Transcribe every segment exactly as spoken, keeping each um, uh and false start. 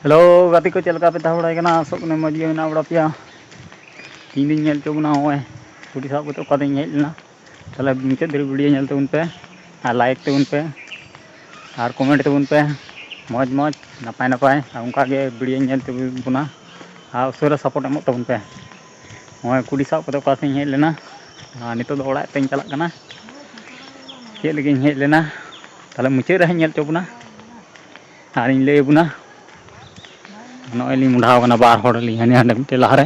Hello ᱜᱟᱛᱮ ᱠᱚ, ᱪᱮᱫ ᱞᱮᱠᱟ ᱯᱮ ᱛᱟᱦᱮᱸ ᱵᱟᱲᱟᱭ ᱠᱟᱱᱟ? ᱟᱥᱚᱜ ᱠᱟᱹᱱᱟᱹᱧ ᱢᱚᱡᱽ ᱜᱮ ᱢᱮᱱᱟᱜ ᱵᱟᱲᱟ ᱯᱮᱭᱟ᱾ ᱛᱤᱦᱤᱧ ᱫᱚᱧ ᱧᱮᱞ ᱦᱚᱪᱚ ᱵᱚᱱᱟ ᱱᱚᱜᱼᱚᱭ ᱠᱩᱰᱤ ᱥᱟᱵ ᱠᱟᱛᱮ ᱚᱠᱟ ᱛᱮᱧ ᱦᱮᱡ ᱞᱮᱱᱟ᱾ ᱛᱟᱦᱚᱞᱮ ᱢᱩᱪᱟᱹᱫ ᱫᱷᱟᱹᱵᱤᱡ ᱵᱷᱤᱰᱤᱭᱳ ᱧᱮᱞ ᱛᱟᱵᱚᱱ ᱯᱮ ᱟᱨ ᱞᱟᱭᱤᱠ ᱛᱟᱵᱚᱱ ᱯᱮ ᱟᱨ ᱠᱚᱢᱮᱱᱴ ᱛᱟᱵᱚᱱ ᱯᱮ ᱢᱚᱡᱽ ᱢᱚᱡᱽ ᱱᱟᱯᱟᱭ ᱱᱟᱯᱟᱭ, ᱟᱨ ᱚᱱᱠᱟ ᱜᱮ ᱵᱷᱤᱰᱤᱭᱳ ᱧᱮᱞ ᱛᱟᱵᱚᱱᱟ ᱟᱨ ᱩᱥᱟᱹᱨᱟ ᱥᱟᱯᱳᱨᱴ ᱮᱢᱚᱜ ᱛᱟᱵᱚᱱ ᱯᱮ᱾ ᱱᱚᱜᱼᱚᱭ ᱠᱩᱰᱤ ᱥᱟᱵ ᱠᱟᱛᱮ ᱚᱠᱟ ᱥᱮᱫ ᱤᱧ ᱦᱮᱡ ᱞᱮᱱᱟ, ᱟᱨ ᱱᱤᱛᱚᱜ ᱫᱚ ᱚᱲᱟᱜ ᱛᱮᱧ ᱪᱟᱞᱟᱜ ᱠᱟᱱᱟ᱾ ᱪᱮᱫ ᱞᱟᱹᱜᱤᱫ ᱤᱧ ᱦᱮᱡ ᱞᱮᱱᱟ, ᱛᱟᱦᱚᱞᱮ ᱢᱩᱪᱟᱹᱫ ᱨᱮ ᱦᱟᱸᱜ ᱤᱧ ᱧᱮᱞ ᱦᱚᱪᱚ ᱵᱚᱱᱟ ᱟᱨᱤᱧ ᱞᱟᱹᱭ ᱟᱵᱚᱱᱟ᱾ ᱱᱚᱜᱼᱚᱭ ᱞᱤᱧ ᱢᱚᱸᱰᱷᱟᱣ ᱠᱟᱱᱟ, ᱵᱟᱨ ᱦᱚᱲ ᱞᱤᱧ, ᱦᱟᱹᱱᱤ ᱦᱟᱸᱰᱮ ᱢᱤᱫᱴᱮᱡ ᱞᱟᱦᱟᱨᱮ,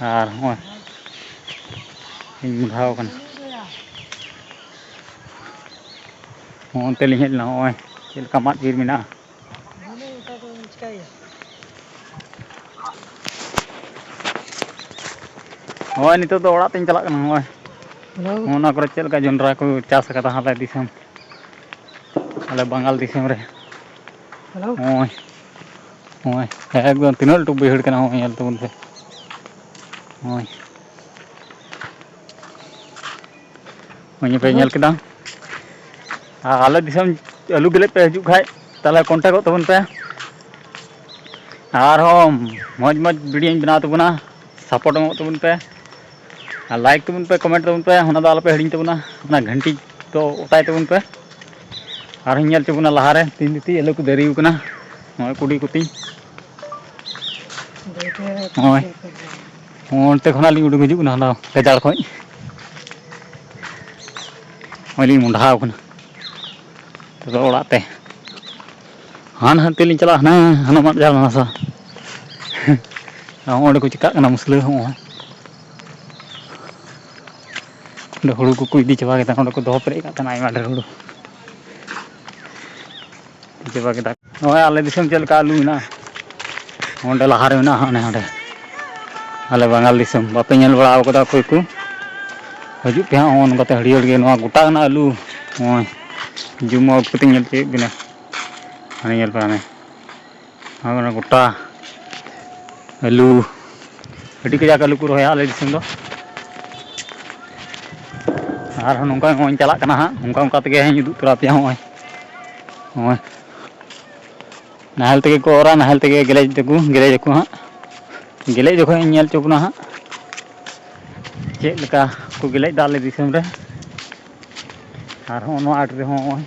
ᱟᱨ ᱱᱚᱜᱼᱚᱭ ᱞᱤᱧ ᱢᱚᱸᱰᱷᱟᱣ ᱠᱟᱱᱟ᱾ ᱦᱚᱸ, ᱚᱱᱛᱮ ᱞᱤᱧ ᱦᱮᱡ ᱞᱮᱱᱟ, ᱱᱚᱜᱼᱚᱭ ᱪᱮᱫ ᱞᱮᱠᱟ ᱢᱟᱫ ᱵᱤᱨ ᱢᱮᱱᱟᱜᱼᱟ᱾ ᱱᱚᱜᱼᱚᱭ ᱱᱤᱛᱚᱜ ᱫᱚ ᱚᱲᱟᱜ ᱛᱮᱧ ᱪᱟᱞᱟᱜ ᱠᱟᱱᱟ᱾ ᱱᱚᱜᱼᱚᱭ ᱦᱮᱞᱳ᱾ ᱱᱚᱜᱼᱚ ᱱᱚᱣᱟ ᱠᱚᱨᱮ ᱪᱮᱫ ᱞᱮᱠᱟ ᱡᱚᱱᱰᱨᱟ ᱠᱚ ᱪᱟᱥ ᱟᱠᱟᱫᱟ ᱟᱞᱮ ᱫᱤᱥᱚᱢ, ᱟᱞᱮ ᱵᱟᱝᱜᱟᱞ ᱫᱤᱥᱚᱢ ᱨᱮ᱾ ᱦᱮᱞᱳ᱾ ᱱᱚᱜᱼᱚᱭ, ᱱᱚᱜᱼᱚᱭ ᱮᱠᱫᱚᱢ ᱛᱤᱱᱟᱹᱜ ᱞᱟᱹᱴᱩ ᱵᱟᱹᱭᱦᱟᱹᱲ ᱠᱟᱱᱟ, ᱱᱚᱜᱼᱚᱭ ᱧᱮᱞ ᱛᱟᱵᱚᱱ ᱯᱮ᱾ ᱱᱚᱜᱼᱚᱭ᱾ ᱱᱚᱜᱼᱚᱭ ᱯᱮ ᱧᱮᱞ ᱠᱮᱫᱟ᱾ ᱟᱨ ᱟᱞᱮ ᱫᱤᱥᱚᱢ ᱟᱹᱞᱩ ᱜᱮᱞᱮ ᱯᱮ ᱦᱤᱡᱩᱜ ᱠᱷᱟᱡ, ᱛᱟᱦᱚᱞᱮ ᱠᱚᱱᱴᱟᱠᱴᱚᱜ ᱛᱟᱵᱚᱱ ᱯᱮ᱾ ᱟᱨᱦᱚᱸ ᱢᱚᱡᱽ ᱢᱚᱡᱽ ᱵᱷᱤᱰᱤᱭᱳᱧ ᱵᱮᱱᱟᱣ ᱛᱟᱵᱚᱱᱟ, ᱥᱟᱯᱳᱨᱴ ᱮᱢᱚᱜ ᱛᱟᱵᱚᱱ ᱯᱮ᱾ ᱟᱨ ᱞᱟᱭᱤᱠ ᱛᱟᱵᱚᱱ ᱯᱮ, ᱠᱚᱢᱮᱱᱴ ᱛᱟᱵᱚᱱ ᱯᱮ, ᱚᱱᱟ ᱫᱚ ᱟᱞᱚᱯᱮ ᱦᱤᱲᱤᱧ ᱛᱟᱵᱚᱱᱟ, ᱚᱱᱟ ᱜᱷᱟᱱᱴᱤ ᱫᱚ ᱚᱛᱟᱭ ᱛᱟᱵᱚᱱ ᱯᱮ᱾ ᱟᱨᱦᱚᱸᱧ ᱧᱮᱞ ᱦᱚᱪᱚ ᱵᱚᱱᱟ ᱞᱟᱦᱟᱨᱮ ᱛᱤᱱ ᱛᱤᱛᱤ ᱟᱹᱞᱩ ᱠᱚ ᱫᱟᱨᱮ ᱟᱠᱟᱱᱟ᱾ ᱱᱚᱜᱼᱚᱭ ᱠᱩᱰᱤ ᱠᱚᱛᱤᱧ, ᱱᱚᱜᱼᱚᱭ ᱚᱱᱛᱮ ᱠᱷᱚᱱᱟᱜ ᱞᱤᱧ ᱩᱰᱩᱠ ᱦᱤᱡᱩᱜ ᱠᱟᱱᱟ, ᱦᱟᱱᱟ ᱜᱟᱡᱟᱲ ᱠᱷᱚᱱ᱾ ᱱᱚᱜᱼᱚᱭ ᱞᱤᱧ ᱢᱚᱸᱰᱷᱟᱣ ᱠᱟᱱᱟ᱾ ᱱᱤᱛᱚᱜ ᱫᱚ ᱚᱲᱟᱜ ᱛᱮ᱾ ᱦᱟᱱ ᱦᱟᱱᱛᱮ ᱞᱤᱧ ᱪᱟᱞᱟᱜᱼᱟ, ᱦᱟᱱᱟ ᱦᱟᱱᱟ ᱢᱟᱫ ᱡᱷᱟᱲ ᱦᱟᱱᱟ ᱥᱟ᱾ ᱦᱚᱸᱜᱼᱚᱭ ᱚᱸᱰᱮ ᱠᱚ ᱪᱤᱠᱟᱹᱜ ᱠᱟᱱᱟ ᱢᱩᱥᱞᱟᱹ, ᱦᱚᱸᱜᱼᱚᱭ᱾ ᱚᱸᱰᱮ ᱦᱩᱲᱩ ᱠᱚᱠᱚ ᱤᱫᱤ ᱪᱟᱵᱟ ᱠᱮᱫᱟ, ᱚᱸᱰᱮ ᱠᱚ ᱫᱚᱦᱚ ᱯᱮᱨᱮᱡ ᱠᱟᱜ ᱛᱟᱦᱮᱱᱟ ᱟᱭᱢᱟ ᱰᱷᱮᱨ ᱦᱩᱲᱩ᱾ ᱤᱫᱤ ᱪᱟᱵᱟ ᱠᱮᱫᱟ᱾ ᱱᱚᱜᱼᱚᱭ ᱟᱞᱮ ᱫᱤᱥᱚᱢ ᱪᱮᱫ ᱞᱮᱠᱟ ᱟᱹᱞᱩ ᱢᱮᱱᱟᱜᱼᱟ, ᱚᱸᱰᱮ ᱞᱟᱦᱟᱨᱮ ᱢᱮᱱᱟᱜᱼᱟ, ᱦᱟᱸᱜ ᱚᱱᱮ ᱚᱸᱰᱮ᱾ ᱟᱞᱮ ᱵᱟᱝᱜᱟᱞ ᱫᱤᱥᱚᱢ ᱵᱟᱯᱮ ᱧᱮᱞ ᱵᱟᱲᱟ ᱟᱠᱟᱫᱟ ᱚᱠᱚᱭ ᱠᱚ? ᱦᱤᱡᱩᱜ ᱯᱮ ᱦᱟᱸᱜ, ᱱᱚᱜᱼᱚ ᱱᱚᱝᱠᱟᱛᱮ ᱦᱟᱹᱨᱭᱟᱹᱲ ᱜᱮ ᱱᱚᱣᱟ ᱜᱚᱴᱟ ᱠᱟᱱᱟ ᱟᱹᱞᱩ᱾ ᱱᱚᱜᱼᱚᱭ ᱡᱩᱢ ᱟᱣᱩᱴ ᱠᱟᱛᱮᱧ ᱧᱮᱞ ᱦᱚᱪᱚᱭᱮᱫ ᱵᱮᱱᱟ, ᱦᱟᱱᱮ ᱧᱮᱞ ᱯᱮ ᱦᱟᱱᱮ᱾ ᱱᱚᱜᱼᱚ ᱱᱟ ᱜᱚᱴᱟ ᱟᱹᱞᱩ, ᱟᱹᱰᱤ ᱠᱟᱡᱟᱠ ᱟᱹᱞᱩ ᱠᱚ ᱨᱚᱦᱚᱭᱟ ᱟᱞᱮ ᱫᱤᱥᱚᱢ ᱫᱚ᱾ ᱟᱨᱦᱚᱸ ᱱᱚᱝᱠᱟ ᱱᱚᱜᱼᱚᱭ ᱤᱧ ᱪᱟᱞᱟᱜ ᱠᱟᱱᱟ ᱦᱟᱸᱜ, ᱱᱚᱝᱠᱟ ᱚᱱᱠᱟ ᱛᱮᱜᱮ ᱦᱟᱸᱜ ᱤᱧ ᱩᱫᱩᱜ ᱛᱚᱨᱟ ᱟᱯᱮᱭᱟ᱾ ᱱᱚᱜᱼᱚᱭ, ᱱᱚᱜᱼᱚᱭ᱾ ᱱᱟᱦᱮᱞ ᱛᱮᱜᱮ ᱠᱚ ᱚᱨᱟ, ᱱᱟᱦᱮᱞ ᱛᱮᱜᱮ ᱜᱮᱞᱮᱡ ᱫᱚᱠᱚ, ᱜᱮᱞᱮᱡ ᱟᱠᱚ ᱦᱟᱸᱜ᱾ ᱜᱮᱞᱮᱡ ᱡᱚᱠᱷᱚᱱ ᱤᱧ ᱧᱮᱞ ᱦᱚᱪᱚ ᱵᱚᱱᱟ ᱦᱟᱸᱜ, ᱪᱮᱫ ᱞᱮᱠᱟ ᱠᱚ ᱜᱮᱞᱮᱡ ᱫᱟ ᱟᱞᱮ ᱫᱤᱥᱚᱢ ᱨᱮ᱾ ᱟᱨ ᱦᱚᱸᱜᱼᱚ ᱱᱚᱣᱟ ᱟᱲᱮ ᱨᱮᱦᱚᱸ ᱱᱚᱜᱼᱚᱭ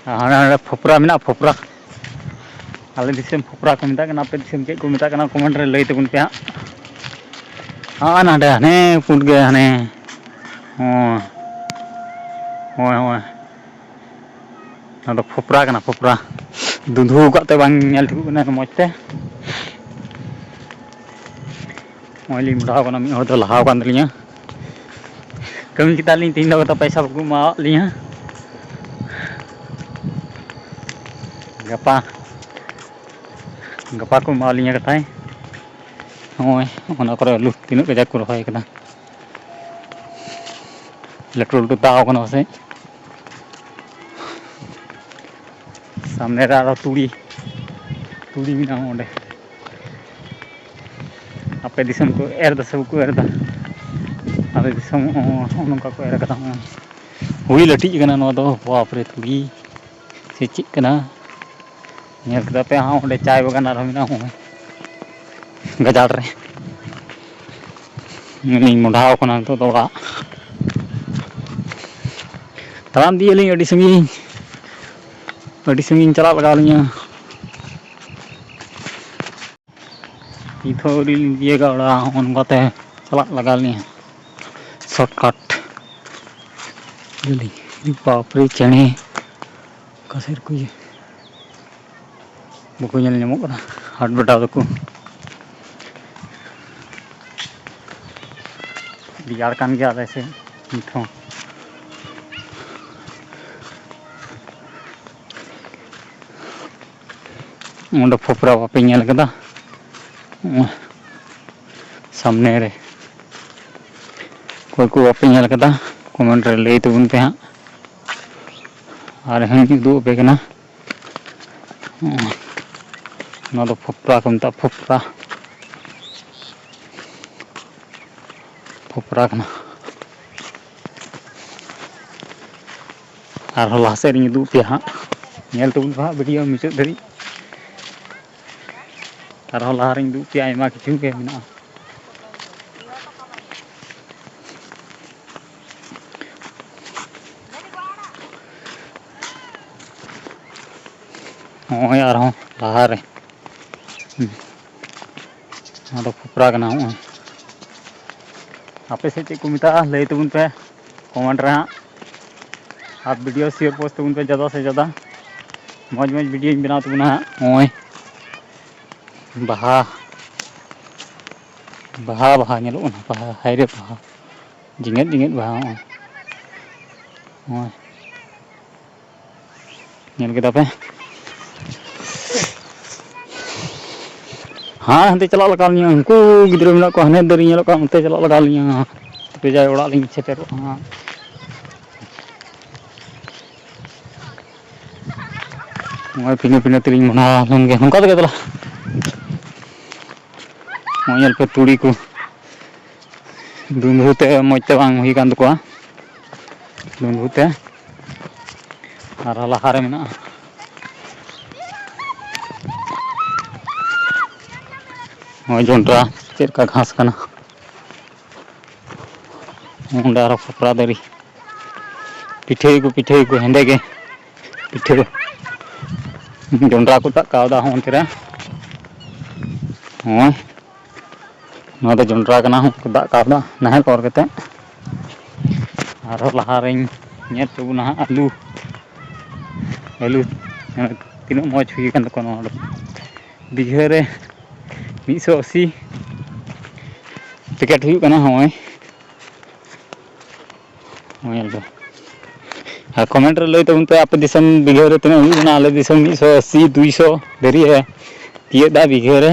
ᱟᱨ ᱦᱟᱸᱰᱮ ᱱᱟᱸᱰᱮ ᱯᱷᱚᱯᱨᱟ ᱢᱮᱱᱟᱜᱼᱟ, ᱯᱷᱚᱯᱨᱟ᱾ ᱟᱞᱮ ᱫᱤᱥᱚᱢ ᱯᱷᱚᱯᱨᱟ ᱠᱚ ᱢᱮᱛᱟᱜ ᱠᱟᱱᱟ, ᱟᱯᱮ ᱫᱤᱥᱚᱢ ᱪᱮᱫ ᱠᱚ ᱢᱮᱛᱟᱜ ᱠᱟᱱᱟ, ᱠᱚᱢᱮᱱᱴ ᱨᱮ ᱞᱟᱹᱭ ᱛᱟᱵᱚᱱ ᱯᱮ ᱦᱟᱸᱜ᱾ ᱦᱚᱸᱜᱼᱚᱭ ᱱᱟᱸᱰᱮ ᱦᱟᱱᱮ ᱯᱩᱸᱰ ᱜᱮ ᱦᱟᱱᱮ, ᱦᱚᱸ, ᱦᱳᱭ, ᱦᱳᱭ᱾ ᱱᱚᱣᱟ ᱫᱚ ᱯᱷᱚᱯᱨᱟ ᱠᱟᱱᱟ, ᱯᱷᱚᱯᱨᱟ᱾ ᱫᱩᱸᱫᱷᱩ ᱟᱠᱟᱫ ᱛᱮ ᱵᱟᱝ ᱧᱮᱞ ᱴᱷᱤᱠᱚᱜ ᱠᱟᱱᱟ ᱢᱚᱡᱽ ᱛᱮ᱾ ᱱᱚᱜᱼᱚᱭ ᱞᱤᱧ ᱢᱚᱰᱟᱣ ᱠᱟᱱᱟ, ᱢᱤᱫ ᱦᱚᱲ ᱫᱚ ᱞᱟᱦᱟᱣ ᱠᱟᱱ ᱛᱟᱹᱞᱤᱧᱟ᱾ ᱠᱟᱹᱢᱤ ᱠᱮᱫᱟ ᱞᱤᱧ ᱛᱮᱦᱮᱧ ᱫᱚ, ᱜᱟᱯᱟ ᱯᱚᱭᱥᱟ ᱵᱟᱠᱚ ᱮᱢᱟᱣᱟᱫ ᱞᱤᱧᱟ᱾ ᱜᱟᱯᱟ, ᱜᱟᱯᱟ ᱠᱚ ᱮᱢᱟᱣᱟᱞᱤᱧᱟ ᱠᱟᱛᱷᱟᱭ᱾ ᱱᱚᱜᱼᱚᱭ ᱚᱱᱟ ᱠᱚᱨᱮ ᱟᱹᱞᱩ ᱛᱤᱱᱟᱹᱜ ᱠᱟᱡᱟᱠ ᱠᱚ ᱨᱚᱦᱚᱭ ᱠᱟᱫᱟ, ᱞᱟᱹᱴᱩ ᱞᱟᱹᱴᱩ ᱫᱟᱣ ᱠᱟᱱᱟ ᱯᱟᱥᱮᱡ᱾ ᱥᱟᱢᱱᱮ ᱨᱮ ᱟᱨᱚ ᱛᱩᱲᱤ, ᱛᱩᱲᱤ ᱢᱮᱱᱟᱜᱼᱟ ᱚᱸᱰᱮ᱾ ᱟᱯᱮ ᱫᱤᱥᱚᱢ ᱠᱚ ᱮᱨ ᱫᱟ ᱥᱮ ᱵᱟᱠᱚ ᱮᱨ ᱫᱟ? ᱟᱞᱮ ᱫᱤᱥᱚᱢ ᱦᱚᱸ ᱱᱚᱜᱼᱚ ᱱᱚᱝᱠᱟ ᱠᱚ ᱮᱨ ᱠᱟᱫᱟ᱾ ᱦᱚᱸᱜᱼᱚᱭ ᱦᱩᱭ ᱞᱟᱹᱴᱷᱤᱜ ᱠᱟᱱᱟ ᱱᱚᱣᱟ ᱫᱚ᱾ ᱵᱟᱯᱨᱮ, ᱛᱩᱲᱤ ᱥᱮ ᱪᱮᱫ ᱠᱟᱱᱟ? ᱧᱮᱞ ᱠᱮᱫᱟ ᱯᱮ ᱦᱟᱸᱜ, ᱚᱸᱰᱮ ᱪᱟᱭ ᱵᱟᱜᱟᱱ ᱟᱨᱦᱚᱸ ᱢᱮᱱᱟᱜᱼᱟ᱾ ᱦᱚᱸᱜᱼᱚᱭ ᱜᱟᱡᱟᱲ ᱨᱮ᱾ ᱤᱧ ᱢᱚᱰᱷᱟᱣ ᱠᱟᱱᱟ ᱱᱤᱛᱚᱜ ᱫᱚ ᱚᱲᱟᱜ᱾ ᱛᱟᱲᱟᱢ ᱤᱫᱤᱭᱟᱞᱤᱧ ᱟᱹᱰᱤ ᱥᱟᱺᱜᱤᱧ, ᱟᱹᱰᱤ ᱥᱟᱺᱜᱤᱧ ᱪᱟᱞᱟᱜ ᱞᱟᱜᱟᱣ ᱞᱤᱧᱟ᱾ ᱱᱤᱛ ᱦᱚᱸ ᱟᱹᱣᱨᱤ ᱞᱤᱧ ᱛᱤᱭᱟᱹᱜᱟ ᱚᱲᱟᱜ, ᱦᱚᱸᱜᱼᱚ ᱱᱚᱝᱠᱟᱛᱮ ᱪᱟᱞᱟᱜ ᱞᱟᱜᱟᱣ ᱞᱤᱧᱟ᱾ ᱥᱚᱨᱴᱠᱟᱴ᱾ ᱵᱟᱯᱨᱮ ᱪᱮᱬᱮ, ᱚᱠᱟ ᱥᱮᱫ ᱨᱮᱠᱚ ᱤᱭᱟᱹ? ᱵᱟᱠᱚ ᱧᱮᱞ ᱧᱟᱢᱚᱜ ᱠᱟᱱᱟ, ᱦᱟᱴ ᱵᱮᱴᱟ ᱫᱚᱠᱚ᱾ ᱨᱮᱭᱟᱲ ᱠᱟᱱ ᱜᱮᱭᱟ ᱟᱞᱮ ᱥᱮᱫ ᱱᱤᱛ ᱦᱚᱸ᱾ ᱚᱸᱰᱮ ᱯᱷᱚᱯᱨᱟ ᱵᱟᱯᱮ ᱧᱮᱞ ᱠᱟᱫᱟ? ᱥᱟᱢᱱᱮ ᱨᱮ ᱚᱠᱚᱭ ᱠᱚ ᱵᱟᱯᱮ ᱧᱮᱞ ᱠᱟᱫᱟ, ᱠᱚᱢᱮᱱᱴ ᱨᱮ ᱞᱟᱹᱭ ᱛᱟᱵᱚᱱ ᱯᱮ ᱦᱟᱸᱜ᱾ ᱟᱨ ᱦᱚᱸᱧ ᱩᱫᱩᱜ ᱟᱯᱮ ᱠᱟᱱᱟ᱾ ᱱᱚᱣᱟ ᱫᱚ ᱯᱷᱚᱯᱨᱟ ᱠᱚ ᱢᱮᱛᱟᱜᱼᱟ, ᱯᱷᱚᱯᱨᱟ᱾ ᱯᱷᱚᱯᱨᱟ ᱠᱟᱱᱟ᱾ ᱟᱨᱦᱚᱸ ᱞᱟᱦᱟ ᱥᱮᱫ ᱨᱤᱧ ᱩᱫᱩᱜ ᱯᱮᱭᱟ ᱦᱟᱸᱜ, ᱧᱮᱞ ᱛᱟᱵᱚᱱ ᱯᱮ ᱦᱟᱸᱜ ᱵᱷᱤᱰᱤᱭᱳ ᱢᱩᱪᱟᱹᱫ ᱫᱷᱟᱹᱨᱤᱡ᱾ ᱟᱨᱦᱚᱸ ᱞᱟᱦᱟ ᱨᱤᱧ ᱩᱫᱩᱜ ᱯᱮᱭᱟ, ᱟᱭᱢᱟ ᱠᱤᱪᱷᱩ ᱜᱮ ᱢᱮᱱᱟᱜᱼᱟ᱾ ᱱᱚᱜᱼᱚᱭ ᱟᱨᱦᱚᱸ ᱞᱟᱦᱟᱨᱮ, ᱦᱩᱸ, ᱱᱚᱣᱟ ᱫᱚ ᱠᱷᱚᱯᱨᱟ ᱠᱟᱱᱟ᱾ ᱱᱚᱜᱼᱚᱭ ᱟᱯᱮ ᱥᱮᱫ ᱪᱮᱫ ᱠᱚ ᱢᱮᱛᱟᱜᱼᱟ, ᱞᱟᱹᱭ ᱛᱟᱵᱚᱱ ᱯᱮ ᱠᱚᱢᱮᱱᱴ ᱨᱮ ᱦᱟᱸᱜ᱾ ᱟᱨ ᱵᱷᱤᱰᱤᱭᱳ ᱥᱮᱭᱟᱨ ᱯᱳᱥᱴ ᱛᱟᱵᱚᱱ ᱯᱮ ᱡᱟᱫᱟ ᱥᱮ ᱡᱟᱫᱟ, ᱢᱚᱡᱽ ᱢᱚᱡᱽ ᱵᱷᱤᱰᱤᱭᱳᱧ ᱵᱮᱱᱟᱣ ᱛᱟᱵᱚᱱᱟ ᱦᱟᱸᱜ᱾ ᱱᱚᱜᱼᱚᱭ ᱵᱟᱦᱟ, ᱵᱟᱦᱟ, ᱵᱟᱦᱟ ᱧᱮᱞᱚᱜ ᱠᱟᱱᱟ, ᱵᱟᱦᱟ, ᱦᱟᱭ ᱨᱮ ᱵᱟᱦᱟ, ᱡᱮᱜᱮᱫ ᱡᱮᱜᱮᱫ ᱵᱟᱦᱟ᱾ ᱱᱚᱜᱼᱚᱭ, ᱱᱚᱜᱼᱚᱭ᱾ ᱧᱮᱞ ᱠᱮᱫᱟ ᱯᱮ? ᱦᱮᱸ, ᱦᱟᱱᱛᱮ ᱪᱟᱞᱟᱜ ᱞᱟᱜᱟᱣ ᱞᱤᱧᱟ᱾ ᱩᱱᱠᱩ ᱜᱤᱫᱽᱨᱟᱹ ᱢᱮᱱᱟᱜ ᱠᱚᱣᱟ, ᱦᱟᱱᱮ ᱫᱟᱨᱮ ᱧᱮᱞᱚᱜ ᱠᱟᱱᱟ, ᱚᱱᱛᱮ ᱪᱟᱞᱟᱜ ᱞᱟᱜᱟᱣ ᱞᱤᱧᱟ᱾ ᱵᱮᱡᱟᱭ ᱚᱲᱟᱜ ᱞᱤᱧ ᱥᱮᱴᱮᱨᱚᱜᱼᱟ ᱦᱟᱸᱜ᱾ ᱱᱚᱜᱼᱚᱭ ᱯᱤᱱᱟᱹ ᱯᱤᱱᱟᱹ ᱛᱮᱞᱤᱧ ᱢᱚᱱᱟ ᱞᱮᱱ ᱜᱮ᱾ ᱱᱚᱝᱠᱟ ᱛᱮᱜᱮ ᱫᱮᱞᱟ᱾ ᱱᱚᱜᱼᱚᱭ ᱧᱮᱞ ᱯᱮ ᱛᱩᱲᱤ ᱠᱚ᱾ ᱫᱩᱸᱫᱷᱩ ᱛᱮ ᱢᱚᱡᱽ ᱛᱮ ᱵᱟᱝ ᱦᱩᱭ ᱠᱟᱱ ᱛᱟᱠᱚᱣᱟ᱾ ᱫᱩᱸᱫᱷᱩ ᱛᱮ᱾ ᱟᱨ ᱞᱟᱦᱟ ᱨᱮ ᱢᱮᱱᱟᱜᱼᱟ᱾ ᱱᱚᱜᱼᱚᱭ ᱡᱚᱱᱰᱨᱟ ᱪᱮᱫ ᱞᱮᱠᱟ ᱜᱷᱟᱥ ᱠᱟᱱᱟ᱾ ᱚᱸᱰᱮ ᱟᱨᱚ ᱠᱷᱚᱯᱨᱟ ᱫᱟᱨᱮ᱾ ᱯᱤᱴᱷᱟᱹᱭᱟᱠᱚ, ᱯᱤᱴᱷᱟᱹᱭᱟᱠᱚ ᱦᱮᱸᱫᱮ ᱜᱮ᱾ ᱯᱤᱴᱷᱟᱹ᱾ ᱡᱚᱱᱰᱨᱟ ᱠᱚ ᱫᱟᱜ ᱠᱟᱣᱫᱟ ᱦᱚᱸ ᱚᱱᱛᱮ ᱨᱮ᱾ ᱱᱚᱜᱼᱚᱭ᱾ ᱱᱚᱣᱟ ᱫᱚ ᱡᱚᱱᱰᱨᱟ ᱠᱟᱱᱟ, ᱦᱚᱸ ᱠᱚ ᱫᱟᱜ ᱠᱟᱣᱫᱟ ᱱᱟᱦᱮᱞ ᱚᱨ ᱠᱟᱛᱮ᱾ ᱟᱨᱦᱚᱸ ᱞᱟᱦᱟ ᱨᱮᱧ ᱧᱮᱞ ᱦᱚᱪᱚ ᱵᱚᱱᱟ ᱦᱟᱸᱜ ᱟᱹᱞᱩ᱾ ᱟᱹᱞᱩ᱾ ᱛᱤᱱᱟᱹᱜ ᱢᱚᱡᱽ ᱦᱩᱭ ᱟᱠᱟᱱ ᱛᱟᱠᱚᱣᱟ ᱱᱚᱣᱟ ᱫᱚ᱾ ᱵᱤᱜᱷᱟᱹ ᱨᱮ ᱢᱤᱫ ᱥᱚ ᱟᱥᱤ ᱯᱮᱠᱮᱴ ᱦᱩᱭᱩᱜ ᱠᱟᱱᱟ᱾ ᱦᱚᱸᱜᱼᱚᱭ᱾ ᱦᱚᱸᱜᱼᱚᱭ ᱧᱮᱞ ᱯᱮ᱾ ᱟᱨ ᱠᱚᱢᱮᱱᱴ ᱨᱮ ᱞᱟᱹᱭ ᱛᱟᱵᱚᱱ ᱯᱮ, ᱟᱯᱮ ᱫᱤᱥᱚᱢ ᱵᱤᱜᱷᱟᱹ ᱨᱮ ᱛᱤᱱᱟᱹᱜ ᱦᱩᱭᱩᱜ ᱠᱟᱱᱟ? ᱟᱞᱮ ᱫᱤᱥᱚᱢ ᱢᱤᱫ ᱥᱚ ᱟᱥᱤ, ᱫᱩᱭ ᱥᱚ ᱫᱷᱟᱹᱨᱤᱡ ᱮ ᱛᱤᱭᱟᱹᱜ ᱮᱫᱟ ᱵᱤᱜᱷᱟᱹ ᱨᱮ᱾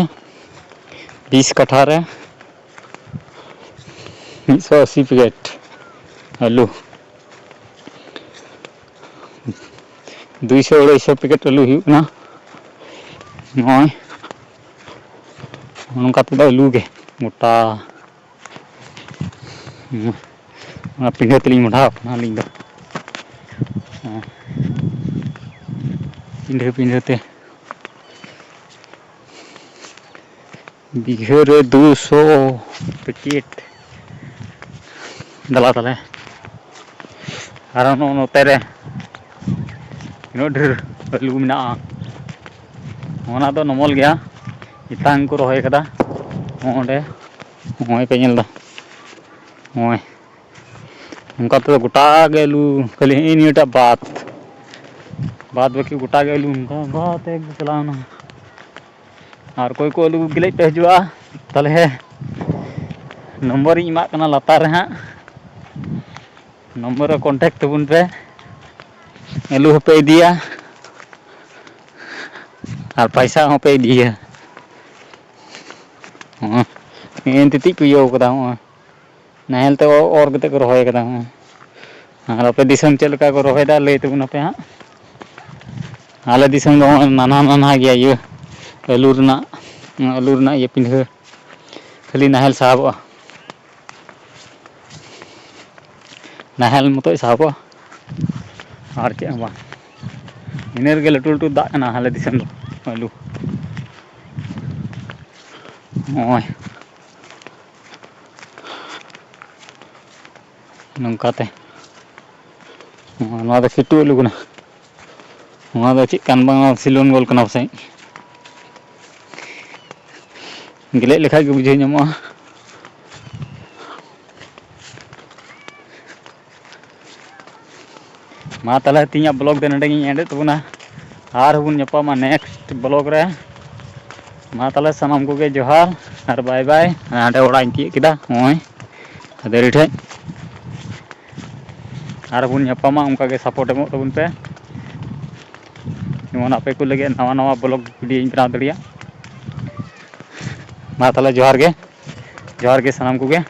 ᱵᱤᱥ ᱠᱟᱴᱷᱟ ᱨᱮ ᱢᱤᱫ ᱥᱚ ᱟᱥᱤ ᱯᱮᱠᱮᱴ ᱟᱹᱞᱩ᱾ ᱫᱩᱭ ᱥᱚ ᱟᱹᱲᱟᱹᱭ ᱥᱚ ᱯᱮᱠᱮᱴ ᱟᱹᱞᱩ ᱦᱩᱭᱩᱜ ᱠᱟᱱᱟ᱾ ᱱᱚᱜᱼᱚᱭ ᱱᱚᱝᱠᱟ ᱛᱮᱫᱚ ᱟᱹᱞᱩ ᱜᱮ ᱢᱚᱴᱟ᱾ ᱦᱩᱸ᱾ ᱚᱱᱟ ᱯᱤᱸᱰᱟᱹ ᱛᱮᱞᱤᱧ ᱢᱚᱰᱷᱟᱣ ᱠᱟᱱᱟ ᱟᱹᱞᱤᱧ ᱫᱚ᱾ ᱯᱤᱸᱰᱷᱟᱹ ᱯᱤᱸᱰᱷᱟᱹ ᱛᱮ ᱵᱤᱜᱷᱟᱹ ᱨᱮ ᱫᱩᱥᱚ ᱯᱮᱠᱮᱴ᱾ ᱫᱮᱞᱟ ᱛᱟᱞᱮ᱾ ᱟᱨ ᱱᱚᱜᱼᱚ ᱱᱚᱛᱮ ᱨᱮ ᱛᱤᱱᱟᱹᱜ ᱰᱷᱮᱨ ᱟᱹᱞᱩ ᱢᱮᱱᱟᱜᱼᱟ᱾ ᱚᱱᱟ ᱫᱚ ᱱᱚᱢᱚᱞ ᱜᱮᱭᱟ, ᱮᱛᱟᱝ ᱠᱚ ᱨᱚᱦᱚᱭ ᱠᱟᱫᱟ᱾ ᱚᱸᱰᱮ ᱱᱚᱜᱼᱚᱭ ᱯᱮ ᱧᱮᱞ ᱮᱫᱟ, ᱱᱚᱜᱼᱚᱭ ᱱᱚᱝᱠᱟ ᱛᱮᱫᱚ ᱜᱚᱴᱟ ᱜᱮ ᱟᱹᱞᱩ, ᱠᱷᱟᱹᱞᱤ ᱦᱮᱸᱜᱼᱮ ᱱᱤᱭᱟᱹᱴᱟᱜ ᱵᱟᱫ, ᱵᱟᱫ ᱵᱟᱹᱠᱤ ᱜᱚᱴᱟ ᱜᱮ ᱟᱹᱞᱩ ᱱᱚᱝᱠᱟ, ᱱᱚᱝᱠᱟ ᱛᱮ ᱪᱟᱞᱟᱣᱱᱟ᱾ ᱟᱨ ᱚᱠᱚᱭ ᱠᱚ ᱟᱹᱞᱩ ᱜᱮᱞᱮᱡ ᱯᱮ ᱦᱤᱡᱩᱜᱼᱟ, ᱛᱟᱦᱚᱞᱮ ᱱᱚᱢᱵᱚᱨᱤᱧ ᱮᱢᱟᱜ ᱠᱟᱱᱟ ᱞᱟᱛᱟᱨ ᱨᱮ ᱦᱟᱸᱜ, ᱱᱚᱢᱵᱚᱨ ᱨᱮ ᱠᱚᱱᱴᱮᱠᱴ ᱛᱟᱵᱚᱱ ᱯᱮ᱾ ᱟᱹᱞᱩ ᱦᱚᱸᱯᱮ ᱤᱫᱤᱭᱟ ᱟᱨ ᱯᱟᱭᱥᱟ ᱦᱚᱸᱯᱮ ᱤᱫᱤᱭᱟ᱾ ᱦᱚᱸ, ᱱᱮᱜᱼᱮ ᱱᱤᱛᱚᱜ ᱠᱚ ᱤᱭᱟᱹᱣ ᱠᱟᱫᱟ, ᱦᱚᱸᱜᱼᱚᱭ ᱱᱟᱦᱮᱞ ᱛᱮ ᱚᱨ ᱠᱟᱛᱮ ᱠᱚ ᱨᱚᱦᱚᱭ ᱠᱟᱫᱟ᱾ ᱦᱚᱸ, ᱟᱨ ᱟᱯᱮ ᱫᱤᱥᱚᱢ ᱪᱮᱫ ᱞᱮᱠᱟ ᱠᱚ ᱨᱚᱦᱚᱭᱫᱟ, ᱞᱟᱹᱭ ᱛᱟᱵᱚᱱ ᱟᱯᱮ ᱦᱟᱸᱜ᱾ ᱟᱞᱮ ᱫᱤᱥᱚᱢ ᱫᱚ ᱱᱚᱜᱼᱚᱭ ᱱᱟᱱᱦᱟ ᱱᱟᱱᱦᱟ ᱜᱮᱭᱟ, ᱤᱭᱟᱹ ᱟᱹᱞᱩ ᱨᱮᱱᱟᱜ, ᱟᱹᱞᱩ ᱨᱮᱱᱟᱜ ᱤᱭᱟᱹ ᱯᱤᱸᱰᱷᱟᱹ, ᱠᱷᱟᱹᱞᱤ ᱱᱟᱦᱮᱞ ᱥᱟᱦᱟᱵᱚᱜᱼᱟ᱾ ᱱᱟᱦᱮᱞ ᱢᱚᱛᱚᱡ ᱥᱟᱦᱟᱵᱚᱜᱼᱟ, ᱟᱨ ᱪᱮᱫ ᱦᱚᱸ ᱵᱟᱝ᱾ ᱤᱱᱟᱹ ᱨᱮᱜᱮ ᱞᱟᱹᱴᱩ ᱞᱟᱹᱴᱩ ᱫᱟᱜ ᱠᱟᱱᱟ ᱟᱞᱮ ᱫᱤᱥᱚᱢ ᱫᱚ, ᱟᱹᱞᱩ᱾ ᱱᱚᱜᱼᱚᱭ ᱱᱚᱝᱠᱟᱛᱮ᱾ ᱱᱚᱣᱟ ᱫᱚ ᱠᱤᱴᱩ ᱟᱹᱞᱩ ᱠᱟᱱᱟ᱾ ᱱᱚᱣᱟ ᱫᱚ ᱪᱮᱫ ᱠᱟᱱ ᱵᱟᱝ, ᱥᱤᱞᱚᱱ ᱜᱳᱞ ᱠᱟᱱᱟ ᱯᱟᱥᱮᱡ᱾ ᱜᱮᱞᱮᱡ ᱞᱮᱠᱷᱟᱡ ᱜᱮ ᱵᱩᱡᱷᱟᱹᱣ ᱧᱟᱢᱚᱜᱼᱟ᱾ ᱢᱟ ᱛᱟᱦᱚᱞᱮ, ᱛᱮᱦᱮᱧᱟᱜ ᱵᱞᱚᱜ ᱫᱚ ᱱᱚᱰᱮ ᱜᱤᱧ ᱮᱱᱰᱮᱫ ᱛᱟᱵᱚᱱᱟ᱾ ᱟᱨᱦᱚᱸ ᱵᱚᱱ ᱧᱟᱯᱟᱢᱟ ᱱᱮᱠᱥᱴ ᱵᱞᱚᱜ ᱨᱮ᱾ ᱢᱟ ᱛᱟᱦᱚᱞᱮ, ᱥᱟᱱᱟᱢ ᱠᱚᱜᱮ ᱡᱚᱦᱟᱨ ᱟᱨ ᱵᱟᱭ ᱵᱟᱭ᱾ ᱦᱟᱸᱰᱮ ᱚᱲᱟᱜ ᱤᱧ ᱛᱤᱭᱳᱜ ᱠᱮᱫᱟ, ᱱᱚᱜᱼᱚᱭ ᱠᱷᱟᱹᱫᱟᱹᱨᱤ ᱴᱷᱮᱡ᱾ ᱟᱨᱦᱚᱸ ᱵᱚᱱ ᱧᱟᱯᱟᱢᱟ, ᱚᱱᱠᱟ ᱜᱮ ᱥᱟᱯᱳᱨᱴ ᱮᱢᱚᱜ ᱛᱟᱵᱚᱱ ᱯᱮ, ᱡᱮᱢᱚᱱ ᱟᱯᱮ ᱠᱚ ᱞᱟᱹᱜᱤᱫ ᱱᱟᱣᱟ ᱱᱟᱣᱟ ᱵᱞᱚᱜ ᱵᱷᱤᱰᱤᱭᱳᱧ ᱵᱮᱱᱟᱣ ᱫᱟᱲᱮᱭᱟᱜ᱾ ᱢᱟ ᱛᱟᱦᱚᱞᱮ, ᱡᱚᱦᱟᱨ ᱜᱮ, ᱡᱚᱦᱟᱨ ᱜᱮ ᱥᱟᱱᱟᱢ ᱠᱚᱜᱮ᱾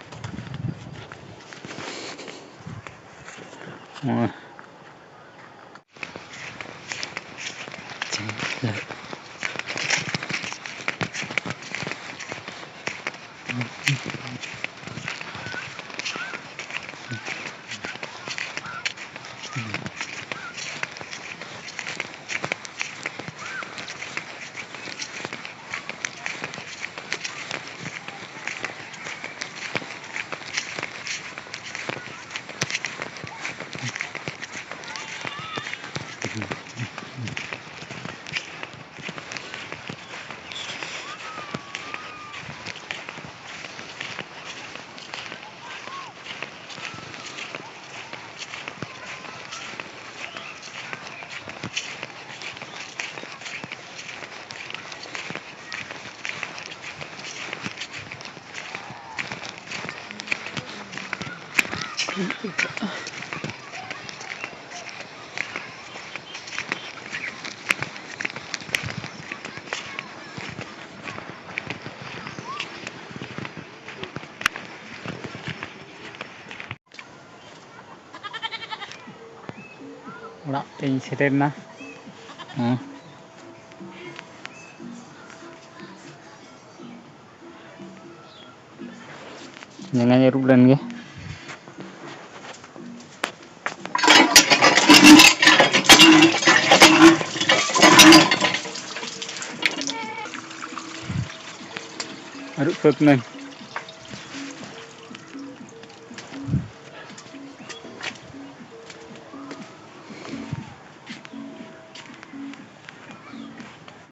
ᱚᱲᱟᱜ ᱛᱮᱧ ᱥᱮᱴᱮᱨ ᱮᱱᱟ᱾ ᱦᱮᱸ᱾ ᱡᱟᱸᱜᱟᱧ ᱟᱹᱨᱩᱵ ᱞᱮᱱ ᱜᱮ᱾ ᱟᱹᱨᱩᱵ ᱥᱟᱹᱛ ᱱᱟᱹᱧ᱾